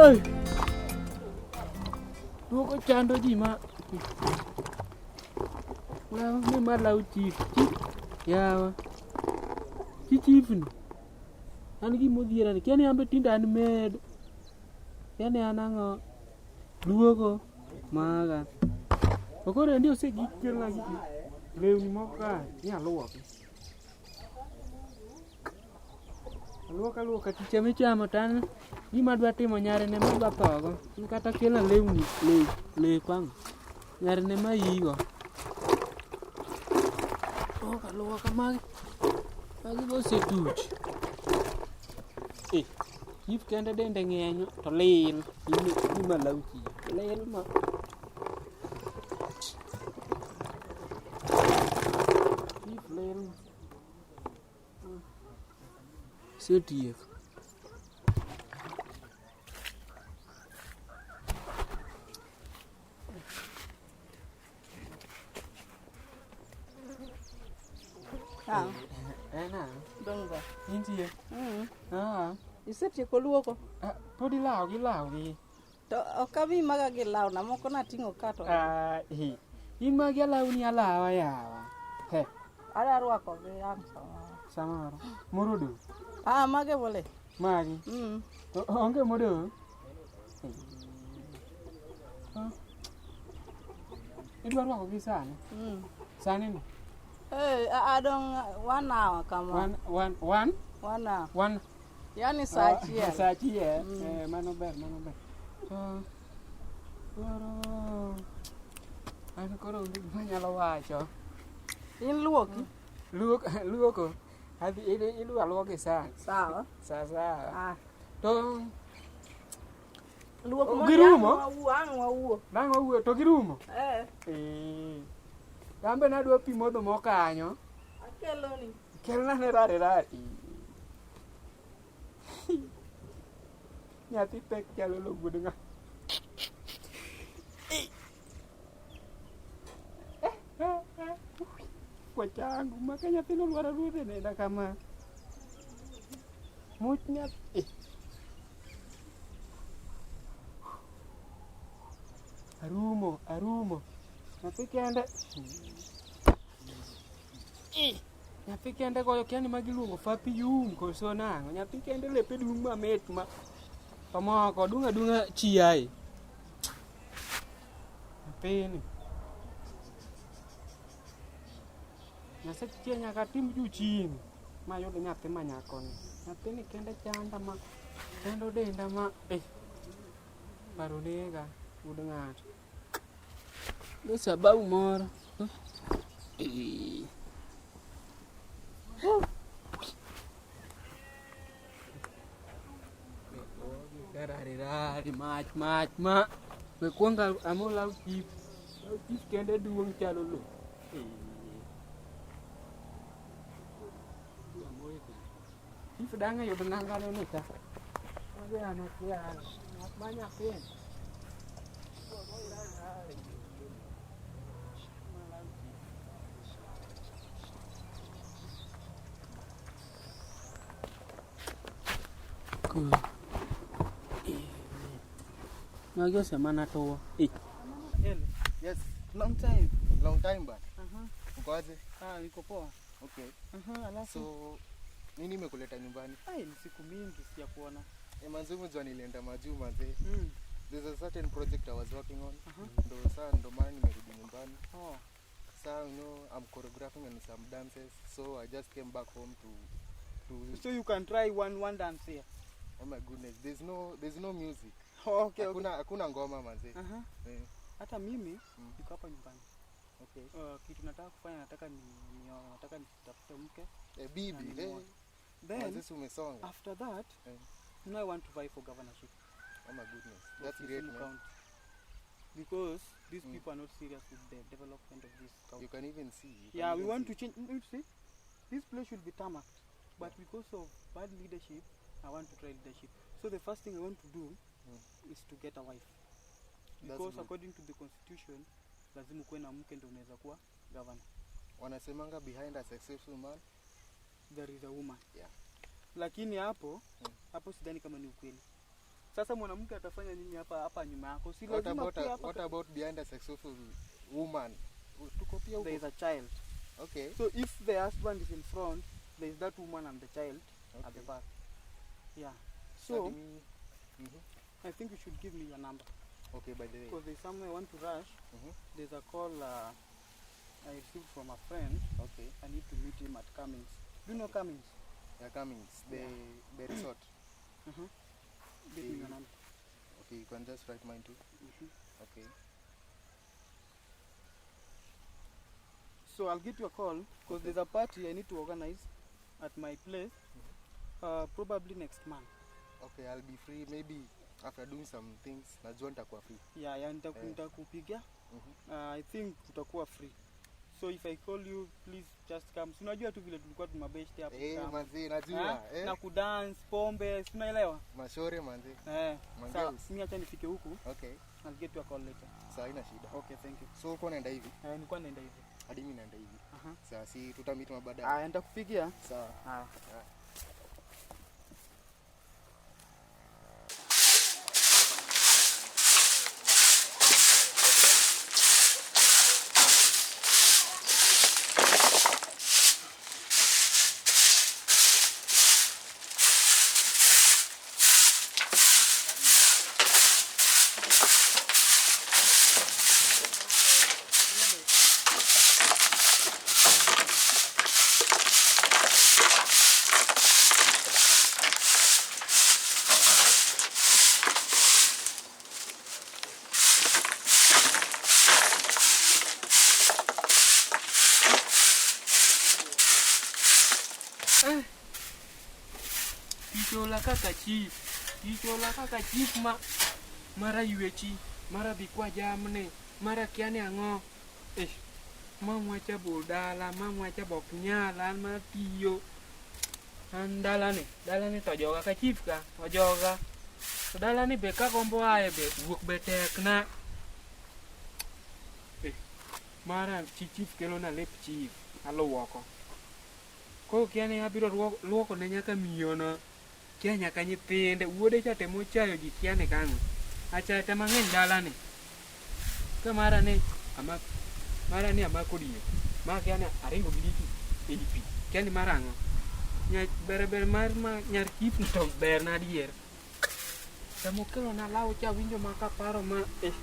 Hey! Luoko chando ji ma Law ni ma law chief. Chief yawa. Chi chief ni. An gima odhiera ni kia ni an be tinde an med. Kia ni an ang'o. Luoko maga. To koro endi osegikelna gik lewni moko ka ni aluoki. Aluoka aluoka tich ema ichamo to an gima adwa timo nyare ne madwa thogo. In kata kelna lewni lep ang'o. Nyare ne ma igo. Luoka aluoka magi. Magi be osetuch. Eh, chief kende dende ng'eny to lil. Gima law chief. Lil ma. Chief lil. Setieko. Ah, En ang'o? dongo. Intie? Mm. Ah, Isetieko luoko? ah, pod ilawo gi ilawo gi. To ok abi maga gi lawna moko nating'o ka to Ah, eh. In magi alawni alawa yawa. He, adwa rwako gi ang' samoro. samoro. Moro odong'. Ah, mage bole. Magi. Mm. To onge modong'. Ah. Idwa rwako gi sani? Mm. Sani ni? Eh, adong' 1 hour kama. One, one, one, 1 hour. One. Yani saa achiel. Saa achiel. Eh, mano ber, mano ber. To koro an koro onge gima anyalo wacho. In luoki? Luok, luoko. Adhi idwa luoki sani. Sawa. Sawa sawa. Ah. To Luok Oh, mondo girumo? ang' wawuo, ang' wawuo. Nang' wawuo to girumo? Eh, Eh. Kambe nadwa pi modho mo kanyo. akeloni. Kelna ne rari rari. Nyathi pek chalo lo wuod ng'a. Wachangu maka nyathino lwar alwora e denda kama. Much nyathi. Arumo, arumo. Nyathi kende. Nyathi kende goyo kia ni magi iluongo fapi yum koso nang'o. Nyathi kende lepe dung' mamit ma to moko dung' adung'a chiaye. Nyathini. Nyasaye chieng' nyaka tim juu chini mayud nyathi ma nyakoni. Nyathini kende chanda ma chando denda ma eh. Paro nega wuod ng'ato. Gi sababu moro. Eh. Rari mach mach ma. We kuongo amol law chief. Law chief kende duong' chalo lo. Eh. Chief dang' ayud nangane ni ka. Mabe an akia. Ma nyathini. Koro. Magi osemana tuo. Eh. Hello. Yes, Long time. long time bana. Aha. Uko aje? Ah, niko poa. Okay. Aha, alafu So nini imekuleta nyumbani? ai, ni siku mingi sijakuona. Eh, manze umejua nilienda majuu manze. Mm. There's a certain project I was working on. Aha. Ndo saa ndo maana nimerudi nyumbani. Oh. Saa you know, I'm choreographing and some dances. So I just came back home to So you can try one dance here. Oh my goodness, there's no music. Okay, okay. Hakuna ngoma manze. Aha. Eh, Hata mimi Mm. niko hapa nyumbani. Okay. Kitu nataka kufanya nataka nitafute mke. Eh, bibi, Na eh. nimuoe. Then Manze si umesonga. After that, Eh. now I want to vie for governorship Oh my goodness. of That's great, Kisumu man. County. Because these people are not serious with the development of this county. You can even see. You can Yeah, we even want see. to change. You see, this place should be tarmacked, but because of bad leadership, I want to try leadership. So the first thing I want to do is to get a wife, That's because good. According to the constitution, lazima ukuwe na mke ndio unaweza kuwa governor. Wanasemanga behind a successful man There is a woman. Yeah. Lakini hapo hapo sidhani kama ni ukweli. Sasa mwanamke atafanya nini hapa hapa nyuma yako? Si What lazima about pia hapa what about behind a successful woman? Tuko pia there is huko. a child. Okay. So if the husband is in front, there is that woman and the child at the Okay. back. Yeah. So Mhm. I think you should give me your number Okay, by the way. because there's somewhere I want to rush. Mhm. There's a call I received from a friend. Okay. I need to meet him at Cummings. Do you know Cummings? Yeah, Cummings, the resort. Mm-hmm. Give me your number. Okay, you can just write mine too. Mhm. Okay. So I'll get you a call because there's a party I need to organize at my place, probably next month. Okay, I'll be free maybe after doing some things. Najua nitakuwa free. Yeah, Eh. nitakupigia. Mhm. I think utakuwa free. So if I call you, please just come. Si unajua tu vile tulikuwa tumabeshte hapo Eh, kitambo. manzi, najua. Ah, Eh, Na kudance, pombe, si unaelewa? mashore manzi. Eh. Sawa, Mangeus. mimi acha nifike huku. Okay. I'll get you a call later. Sawa, haina shida. Okay, thank you. So uko naenda hivi? Eh, nilikuwa naenda hivi. Hadi mimi naenda hivi. Aha. Sawa, si tutameet mabaadaye. Ah, nitakupigia. Sawa. Haya. Tich ola kaka chief, tich ola kaka chief ma mara ywechi, mara dhi kwa jamni, mara kia ni ang'o. Eh, mamwa cha bo dala, mamwa cha bok nyal, an mana tiyo. An dalani, dalani to joga ka chief ka, ojoga. To dalani be kagombo aye be, wuok be tekna. Eh, mara chi chief kelona lep chief, aluoko. Koro kia ni abiro luoko ne nyaka miyono, kia nyaka nyithinde, wuode cha temo chayo ji kia ni kang'o. Achaye te mang'eny dalani. Ka mara ni ama mara ni amako diek, ma kia ni aringo gi diek ei pi, kia ni mar ang'o. Ber ber mar ma nyar chief ni to berna adier. Samokelona law cha awinjo ma kaparo ma eh,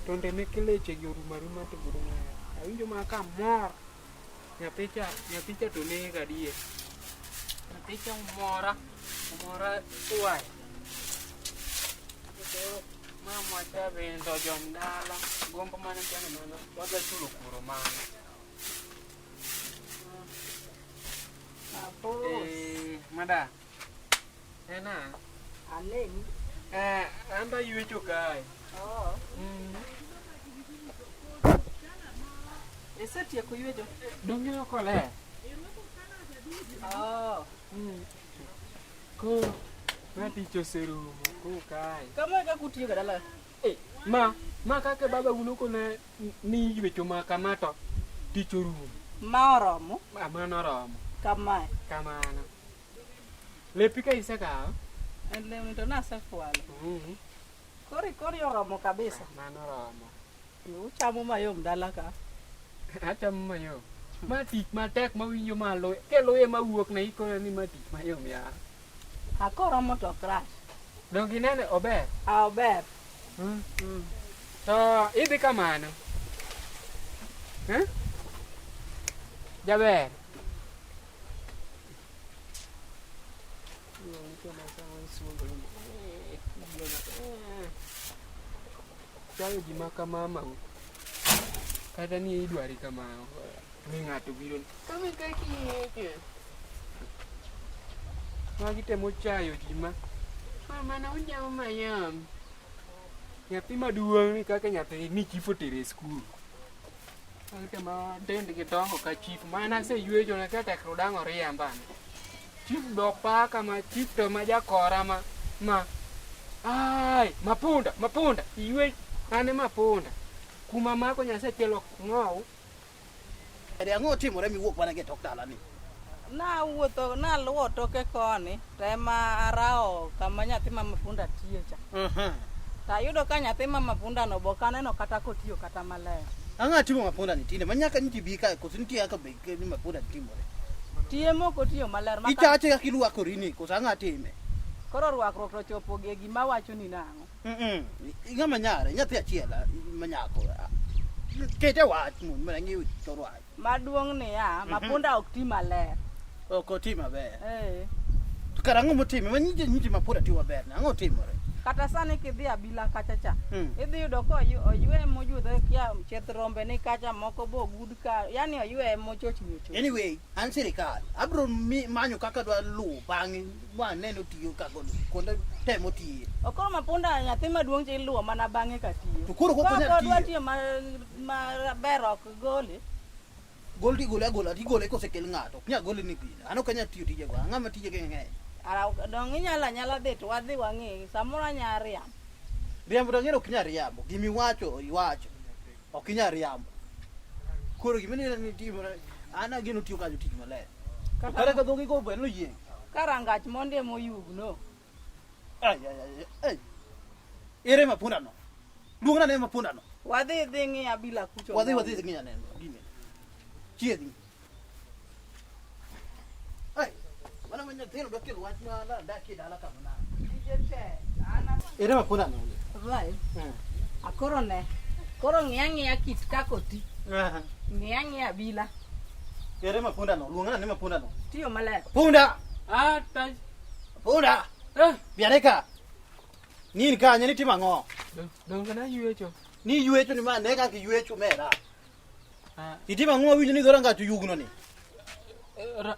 tonde meke leche gi orumo aruma to bedo ng'ayo. Awinjo ma kamor. Nyathi cha to nega adier. Nyathi cha omora, omora swai. Mama cha bende ojony dala, gombo mane kia ni mano wadwa chulo kuoro mano. Apos. Eh, mada. En ang'o? Aleni. Eh, an be aywecho kae. Oh. Isetieko ywecho? Donge ineno koler? Oh. Koro ma tich oserumo koro kae. Kama e kaka utiyo ga dala. Eh, ma kaka baba wuno kone ni ywecho ma kama to tich orumo. Ma oromo Ah, mano oromo. kamae. Kamano. Lepi ka isekawo? En lewni to nasefwalo. Mhm. Koro kori oromo kabisa. Mano oromo. Uchamo mayom dala ka. Achamo mayom. Ma tich matek mawinjo malo. Keluye mawuok na ikona ni ma tich mayom ya. Akoromo to ok rach. Donge inene ober? Ah, ober. To idhi kamano. Eh? Jaber. Chayo ji ma kama mau. Kata ni idwari kamano. Ni ng'ato biro ni. Kama kaki. Magi temo chayo ji ma. Mana unyamo mayom. Nyathi maduong' ni kaka nyathi ni chief otere e skul. Magi temo dendgi dongo ka chief. Mana aseywecho ne ka tek to dang' oriemba. Chief do paka ma chief to ma jakora ma ai mapunda mapunda iywe ane mapunda. Kuma mako Nyasaye kelo ng'ow. Ere ang'o timore miwuok mana gi e tok dala ni? Nawuotho naluwo toke koni to ema arawo kama nyathi mama punda tiye cha. Tayudo ka nyathi mama punda no be ok aneno kata kotiyo kata maler. Ang'o timo mapunda ni tinde ma nyaka niti bi kae koso nitie kaka be ni mapunda ni timore. Tiye mok otiyo maler ma Ichache kaka irwakori ni koso ang'o time. Koro rwakruok to ochopo e gima awacho ni nang'o. Ing'ama nyare nyathi achiel ma nyako. Kete wach mondo mana ng'eyo thor wach. Maduong' niya, mapunda ok ti maler. Ok oti maber. Eh. To kara ang'o motime? Ma nyiche nyiche mapunda tiyo maber. Ang'o timore? Kata sani kidhi abila kacha cha, idhi yudo ka oywe mojuodho kia chieth rombe ni kacha moko bo ogud ka, yani oywe mochochni ochochni. Anyway, an sirikal abiro manyo kaka dwa luwo bang'e ma neno tiyo kaka kuonde te motiye. Okoro mapunda nyathi maduong' cha iluwo mana bang'e ka tiyo. To koro kok onyal Ka odwa tiyo. tiyo maber ok gole. Gol tigole agola tigole kosekel ng'ato. Ok nyal gole ni gino. An ok anyal tiyo tijego. An ng'ama tije ng'eny. Ara dong inyalo anyala dhi to wadhi wang'i samoro anya riambo. Riambo to ang'eyo ok inyal riambo. Gimiwacho iwacho. Ok inyal riambo. Koro gima neno ni timore an ageno tiyo kanyo tich maler. To kata ka dhogi go be noyieng'. Ka rangach mondi emoyugno. Ai ai ai ai. Ere mapunda no? Luongna ne mapunda no. Wadhi dhi ng'i abila kucho. Wadhi wadhi ng'i aneno gine. Chiedhi. Ai, mana ma nyathino dwa kelo wach ma dakie dala kama nade. Tije tek. An Ere mapunda no? Vai. Akoro ne. Koro ng'i ang'iya kit kaka oti. Ng'i ang'iya abila. Ere mapunda no? Luongna ne mapunda no. Tiyo maler. Punda! Ah, taj. Punda! Eh, Biane ka. Ni kanye ni timo ang'o? Donge na ywecho. Ni ywecho ni ma ne kaka ywecho mera. Ah, Itimo ang'o mawinjo ni dho rangach oyugno ni?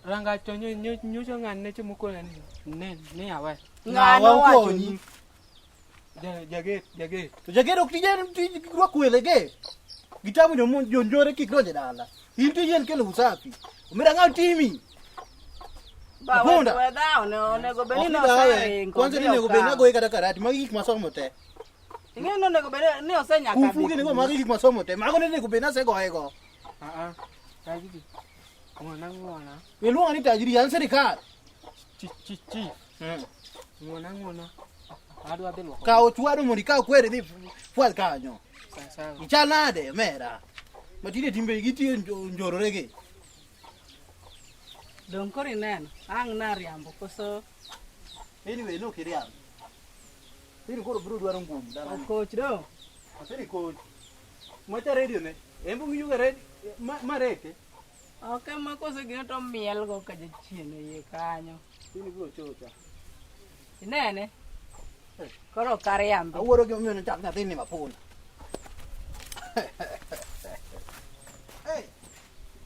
Rangach to nyocha ng'ane cho mokona ni ne ne awe. Ng'ano Ng'awa wacho okonyi? ni. Jaget, jaget. To jager ok tije en tij rwako welo e gate. Gitamo jonjore kik donj e dala. In tiji en kelo usafi. Omera ng'a timi? Ba Punda. we dhawo ne onego bed ni Ok ni dhawe. noseringo. Kwanza ni onego bed ni agoyi kata karati. Magi gik masomo te. Ing'eyo ni onego bed ni osenyaka Kung fu dhi gini go kuno. magi gik masomo te. Mago ne onego bed ni asegoye go. Ah ah. Tajiri. Ng'uona ng'uona. Iluonga ni tajiri an sirikal. Chi chi chi. Ng'uona ng'uona. Adwa dhi luoko. Kaw chwado mondo ikaw kweri dhi fwadh kanyo. Sawa sawa. Ichal nade omera? Matinde timbe gitiyo njorore gi. Dong koro ineno, ang' nariambo koso Anyway, no kiriambo. Siri koro biro dwaro ngum dala. okoch do. Aseri koch. Macha radio ne. Embo ng'iyo ga radio ma rete. Ok ema kose gino to miel go ka jachien e iye kanyo. Siri biro chocha. Inene? Koro ok ariambi. Awuoro gimomiyo nochak nyathini mapunda. Hey,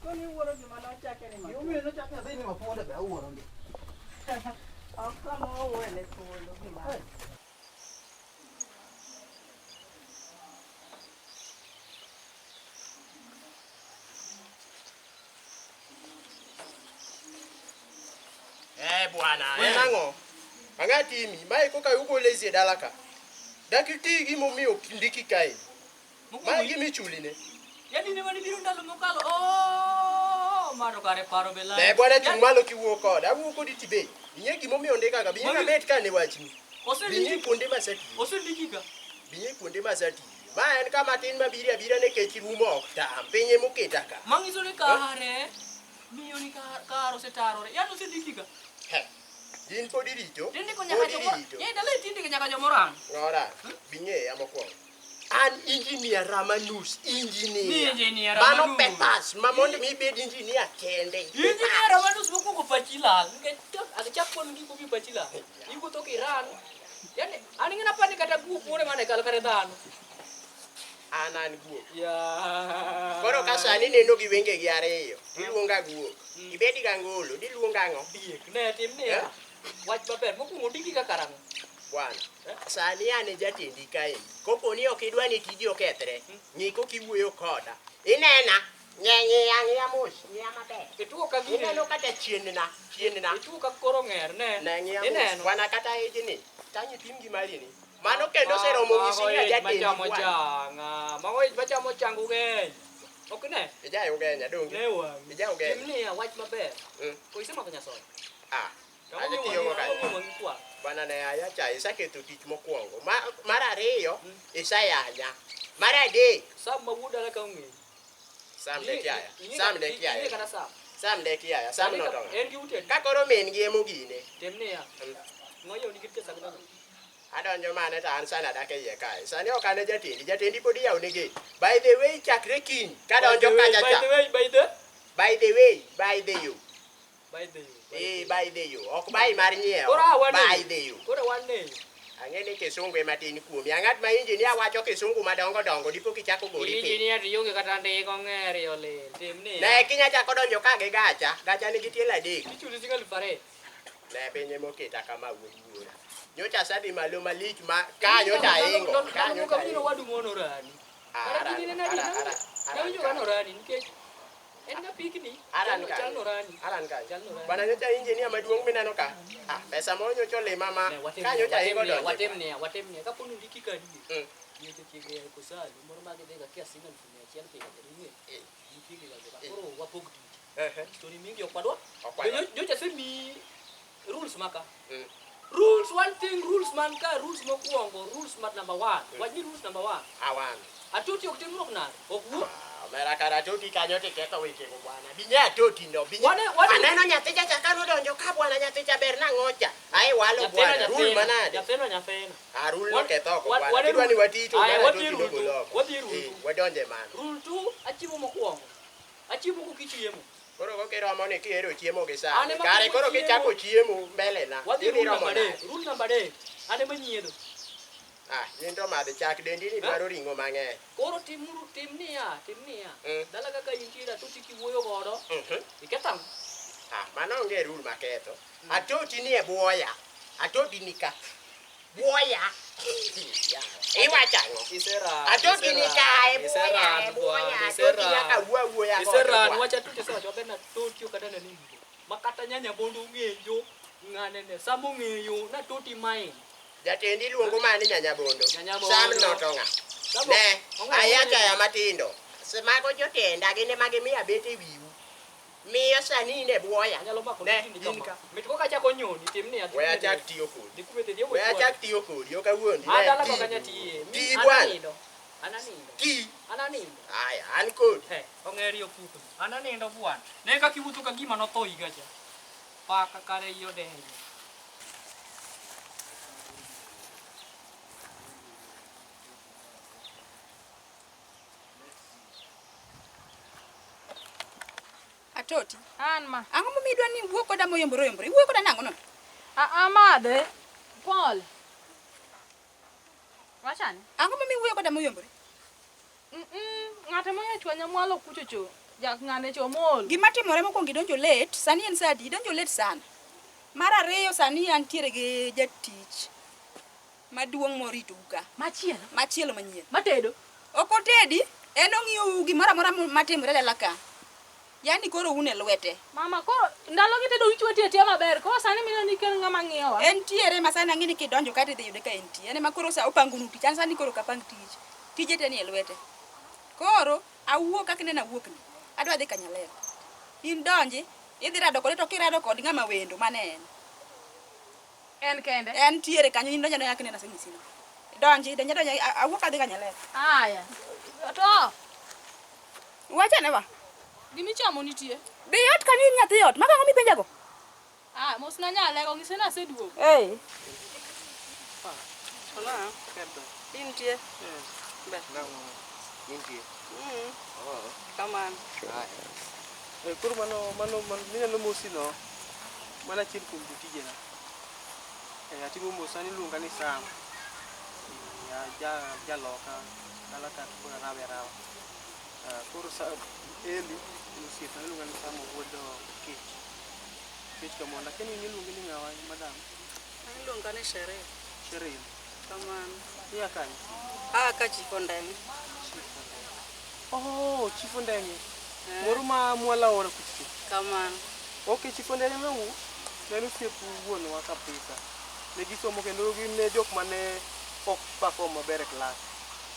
Koro iwuoro gima nochake ni mapunda. gimomiyo nochak nyathini mapunda be awuoro ndi. Ok kama owene thuolo gima. Hey. Eh bwana, en ang'o? Ang'a timi, mae koka ugole zi e dala ka. Dak iti gimomiyo ok ndiki kae. Mae gima ichuli ne. Yani ne mani biro ndalo mokalo. Oh, mano kare paro be lal. Ne bwana chung' malo kiwuo koda, awuo kodi tibe. Ing'e gimomiyo ondika ka, be ing'e kabet ka ne wachni. Be ing'e Osendiki. kuonde masetiye. Osendiki ka. Be ing'e kuonde masetiye. Ma en kama tin mabiro abira nikech rumo ok tam, piny emoketa ka. Mangiso ni kare. Miyo ni kar osetarore. Yani osendiki ka. He, In pod irito. Tindiko nyaka Pod jomoro. irito. Ye dala tindiko nyaka jomoro. Ng'ora, bing'eya mokwongo. An engineer Ramanus, engineer. Ni engineer Mano Ramanus. papers ma mondo mi ibed engineer kende. Engineer Ramanus mokwongo pachi lal. Nikech achak kuom giko bi pachi lal. Iwuotho kiran. Yani an ing'e napani kata guok moro mane kal kare dhano. An guok. Ya. Koro ka sani neno gi wengegi ariyo, tiluonga guok. Ibed ga ngolo, diluonga ang'o? Diek. Ne tim niya. Wach maber mokwongo ndiki ka karang'o. Bwana, sani an e jatendi kaendi. Kopo ni ok idwa ni tiji okethre, ng'i koka iwuoyo koda. Inena, ng'iya ng'iya mos, ng'iya maber. Ituo ka gini. Ineno kata chien-na, chien-na. Ituo ka koro ng'er ne. Ne ng'iya mos. Ineno. Bwana kata ijni, tang' ipim gi mari ni. Mano kendo oseromo nyisi ni Mago ich ajatendi machamo bwana. changa. Mago ich machamo changu ng'eny. Ok ne. Ijayo ugenya donge. Ne wang'. Ija ugenya. Tim niya wach maber. Mm. Ko isemako nyasoya. Ah. To Aje ang'o tiyo go miyo kanyo. wang'i- ang'o miyo wang'i kwar? Bwana ne aya cha iseketho tich mokwongo. Mar ariyo iseyanya. Mar adek Sam ma wuod dala ka ong'eyi. Sam de kiaya. Sam de Ing'e kiaya. kata Sam. Sam de kiaya. Sam Sani ka- notonga. En gi ute. Ka koro min gi emogine. Tim niya. Mm. Ng'oyo nikech pesa gi nano. Adonjo mane to an sani adak e iye kae. Sani ok an e jatendi. Jatendi pod iyawone gate. By the way chakre kiny kadonjo kacha By cha. the way, by the By the way, by the yo. by the Eh, by the yo. Ok by mar nyiewo. Koro a wan By the yo. Koro wan ne. Ang'e ni kisungu ema tin kuomi. Ang'at ma injinia wacho kisungu madongo dongo dipo kichako gori piny. Injinia to ionge kata ndiko ng'ere olil. Tim niya. Ne kinya chako donjo ka gi gacha. Gacha nigi tielo adek. Ichuli siling 2000. Ne piny emoketa kama wuod wuora. Nyocha asadhi malo malich ma ka nyocha ahingo. Ka nyocha Ka ahingo. wadu mono rani. Ah, Kata aran- gini ne nadi. aran- aran- Nawinjo aran ka norani nikech en ga pikni. Aran Chal kanyo. norani. Aran kanyo. Chal norani. Bwana nyocha injinia maduong' mineno ka. Ah, pesa ma nyocha olima ma Ne, watim ka niya, nyocha watim ahingo niya, donjo. watim niya, watim niya. Kapo ni ondiki ka adier. Mm. Nyocha chiegni ae Kosalo, moro ma gidhi ga kia siling 100,000 pile to ing'e. Eh. Nitie ga ga. Eh. Koro wapog tich. Ehe. Story mingi ok wadwa. Ok wadwa. Nyocha asemiyi rules maka. Mm. Rules one thing, rules man ka, rules mokwongo, rules mar number one. Wach ni rules number one. Awan. Atoti ok timruok nade? Ok wuo. Ah, Omera kara atoti kanyo tiketho wechego bwana. Binya atoti no. Binya. Wane- Aneno nyathi cha cha kanodonjo ka bwana nyathi cha ber nang'o cha. Ai walo Nyathino, bwana. Rule nyathino, manade. Nyathino, nyathino. Ah, rule no Wan- ketho oko wan- bwana. wane Kidwa ni rule- wati to Aya, omera wadhi atoti rule nogol two, oko. wadhi rule Eh, two. wadonje mano. Rule two, achiwo mokwongo. Achiwo kokichiemo. Koro kokiromo ni kihero chiemo gi An sani. ema Kare kuongo koro chiemo. kichako chiemo mbele na. Wadhi Idhi rule romo number nade? adek. Rule number adek. An ema nyiedho. Ah, in to madh chak dendi ni dwaro ring'o mang'eny. Koro timuru, tim niya, tim niya. Mm. Dala kaka intiere atoti kiwuoyo godo, Mhm. iketho ang'o? Ah, mano onge rule maketho. Atoti ni e buoya. Atoti ni ka. Buoya. Iwacho ang'o? Iseran. Atoti ni ka e buoya, e buoya. Atoti nyaka wuo awuoya kode Iseran, bwana. wach atoti isewacho maber na atoti ok adana ni winjo. Ma kata nyanya bondo ong'eyo, ng'ane ne, Sam ong'eyo, na atoti main. Jatendi luongo mana ni nyanyabondo. Nyanyabondo. Sam noto ng'a. Sam Ne, ong'eyo ayachaya matindo. Mago jotenda gin ema gimiyo abet e wiu. Miyo sani in e buoya. Anyalo mako Ne, ni in kama. ka. Mit koka achako nyoni, tim niya. We achak tiyo kodi. Dhi kuma idhi, We achak tiyo kodi, ok awuondi. Ah, Ne, dala ti. kok anya tiye. Mi Ti bwana. ananindo. Ananindo. Ti. Ananindo. Aya, an kodi. He, ong'eri opukni. Ananindo bwana. Ne kaka iwuotho ka gima notho higa cha. Paka kare iyo denyo. Atoti. An ma. Ang'o momiyo idwa ni iwuo koda moyombore oyombore? Iwuoyo koda nang'o no? Amadhe. Paul. Wachane. Ang'o momiyo iwuoyo koda moyombore? Ng'ato monya chwanya mwalo kucho cho. Jak ng'ane cho mol. Gima timore mokwongo idonjo late, sani en saa adi? Idonjo late sana. Mar ariyo sani antiere gi jatich maduong' moritou ka. Machielo. Machielo manyien. Matedo. Ok otedi, en ong'iyou gimoro amora matimore dala ka. Yaani koro un e lwete. Mama koro ndalo gi tedo wichwa tiyo atiya maber. Koro sani mineno ni kel ng'ama ng'iyowa. Entiere ma sani ang'e ni kidonjo ka tidhi yude ka entie. En ema koro sa opangonu tich. An sani koro ok apang tich. Tije te ni e lwete. Koro awuok kaka ineno awuokni. Adwa dhi Kanyalel. In donji, idhi rado kode to kirado kod ng'ama wendo mane en. En kende. En tiere kanyo in donjo adonja kaka ineno asenyisi no. Donji, donja donja awuok adhi Kanyalel. Aya. To Wachane wa. gimichamo nitie. Dhi ot kanyo in nyathi ot. Mago ang'o mipenjago? Ah, mos na nyalego ng'ise ni aseduogo. Eh. Hola. Intie. Ber. Intie. Mm. Oh. Kamano. Aya. Koro mano mano mano minyalo mosi no. Mano achiel kuom jotijena. Atimo mos an iluonga ni Sam. Ja jaloka dala ka to koro arawe arawa. Koro sa Eli en osiepna iluonga ni Sam wuod Kech. Kech Kamonda. Akia ni in iluongi ni ng'awa madam? Iluonga ni Sheryl. Sheryl. Kamano. Ia kanye? Aa ka Chief Ondenge. Oh, Chief Ondenge. Moro ma mwala aora kucho. Kamano. Ok, Chief Ondenge no ne en osiep wuonwa kabisa. Ne gisomo kendo gin ne jok mane ok perform maber e klas.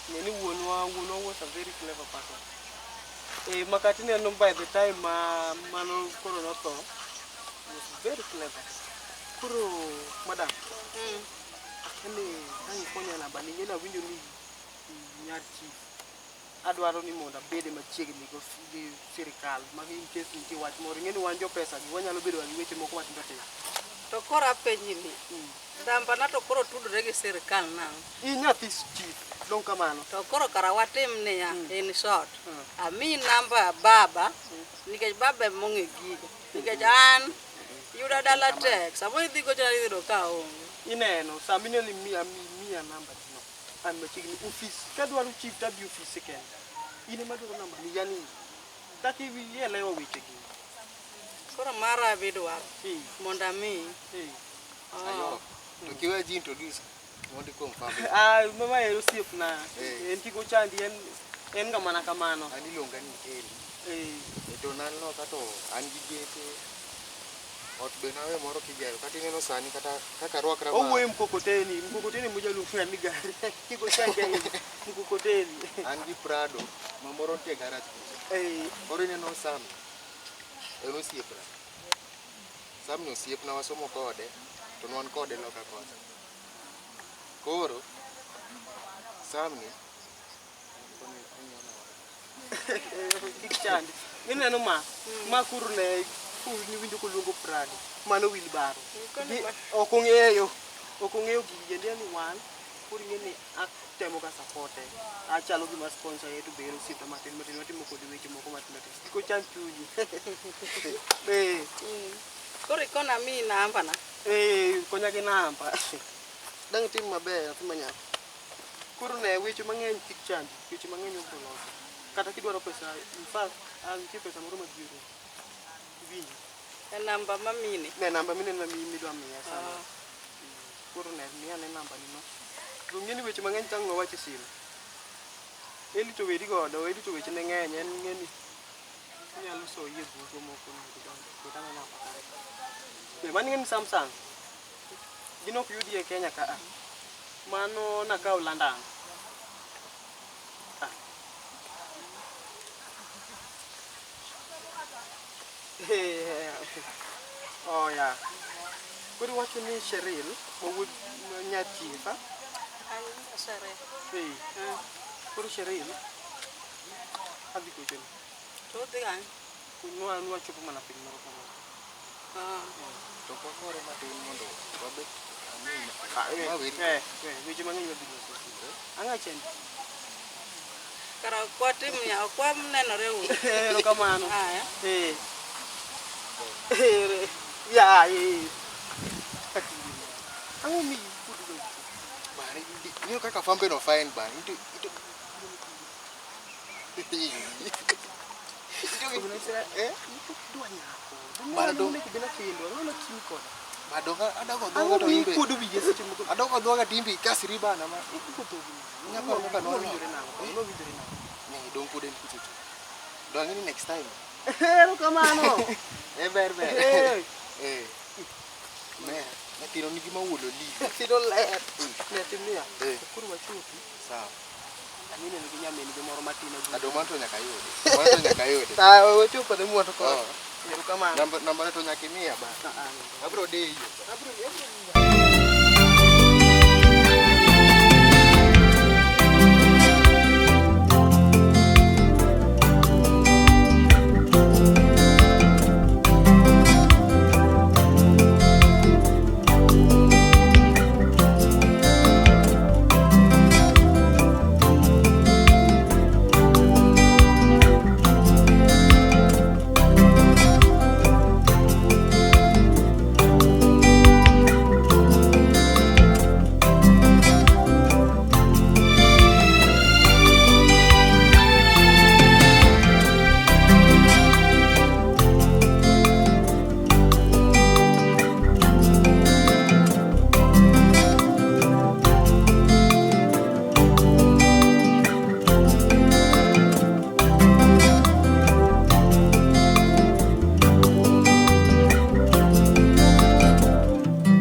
Ng'e ni wuonwa was a very clever person. Eh, makati neno by the time ma mano koro notho, was very clever. Koro, madam, ane ang' ikonya namba ni, ing'e ni awinjo ni nyar chief. Adwaro ni mondo abede machiegni gi sirikal, ma in case nitie wach moro, ing'e ni wan jo pesa gi, wanyalo bedo gi weche moko matindo tindo. To koro apenji ni, nambana to koro tudore gi sirikal nang'o? In nyathi chief, dong' kamano. To koro kara watim niya, in short, amiyi namba baba, nikech baba ema ong'e gigo. Nikech an, yuda dala tek, samoro idhi gochona idhi yudo ka aonge. Ineno, sama ineno ni miya miya namba no, an machiegni ofis, kadwaro chief to adhi ofise kende. In ema adwaro namba ni, yani, dak ielewa weche gi. Koro mara bidwaro, mondo amiyi. Ayo, to kiwe ji introduce mondo ikuom family. Ah, mama en osiepna. Eh. En kik ochandi, en en ga mana kamano. An iluonga ni Eli. Eh. E to nan loka to an gi geche. Ot be nawe moro kigero kata ineno sani kata kaka arwakra ma. Owuoyo mkokoteni, mkokoteni mojaluonga ni gari. Kik ochandi ahinya. Mkokoteni. An gi Prado ma moro nitie e garage kucha. Eh. Koro ineno Sam. En osiepna. Sam ni osiepna wasomo kode to ne wan kode loka kocha. Koro Sam ni Kik chandi. Ineno ma, ma koro ne niwinjo koluongo Prado. Mano wheelbarrow. Ok ong'eyo. Ok ong'eyo gigi en ni wan koro ing'e ni atemo ga supporte. Achalo gima sponsor ye to be en osiepa matin matin watimo kode weche moko matindo tindo. Kik ochand chunyi. Eh. Koro ikona amiyi nambana. Eh, konya gi namba. Dang' itim maber nyathi ma nyako. Koro ne weche mang'eny kik chandi, weche mang'eny ok loso. Kata kidwaro pesa, in fact, an nitie pesa moro mabiro. Iwinjo? E namba mamini. Ne namba mineno midwa miya sana. Koro ne miya ane namba ni no. To ing'e ni weche mang'eny tang' wawach e simu. Eli to weri godo, Eli to weche ne ng'eny, en ing'e ni inyalo soyi e bugo moko mondo idonje. Ket ane namba kanyo. Be mano ing'e ni Samsung. Gin ok yudi e Kenya ka a. Mano nakawo London. Ah. Oh yeah. Koro iwacho ni Cheryl, ma wuod nya chief, ah? An Cheryl. Eh, koro Cheryl, adhi gochoni. To udhi kanye? Nwa nwachopo mana piny moro kama. Ah. To kwakore matin mondo wabet Ah, eh, ma weri. eh, eh, weche mang'eny wadhi loso. Ang'o chandi? Kara ok watim nya, ok wanenore uru. Erokamano. Aya. Eh. Eh, ya, eh. Ang'o mi kudu go? Bana, ing'eyo kaka fambe no fine bana. Ito ito Eh? Dwa nyako. Bana do- Onego bed nakendo, ang'o matimi koda? Adonga adago Ang'o dhoga to mi imbe. kuodo wiye seche moko? Adogo dhoga to imbe ikasri bana ma. Ikuodo dhogi. Nyaparo kaka Nowinjore nang'o? Nowinjore nang'o? Ne, dong pod en kucho cha. Dong ni next time. Erokamano. Eh ber ber. Eh. Eh. Mera, nyathino nigi mawuolo li. Nyathino ler. Ne timnia. Eh. Koro wachopi. Sawa. Aneno gi nyamin gi moro matin agudo. Ado mano to nyaka ayude. Mano to nyaka ayude. Sawa, wachopo ne mwanto koro. Oh. Erokamano. Namba namba to nyaka imiya bana. Ah, ah. Abro deyi. Abro abro.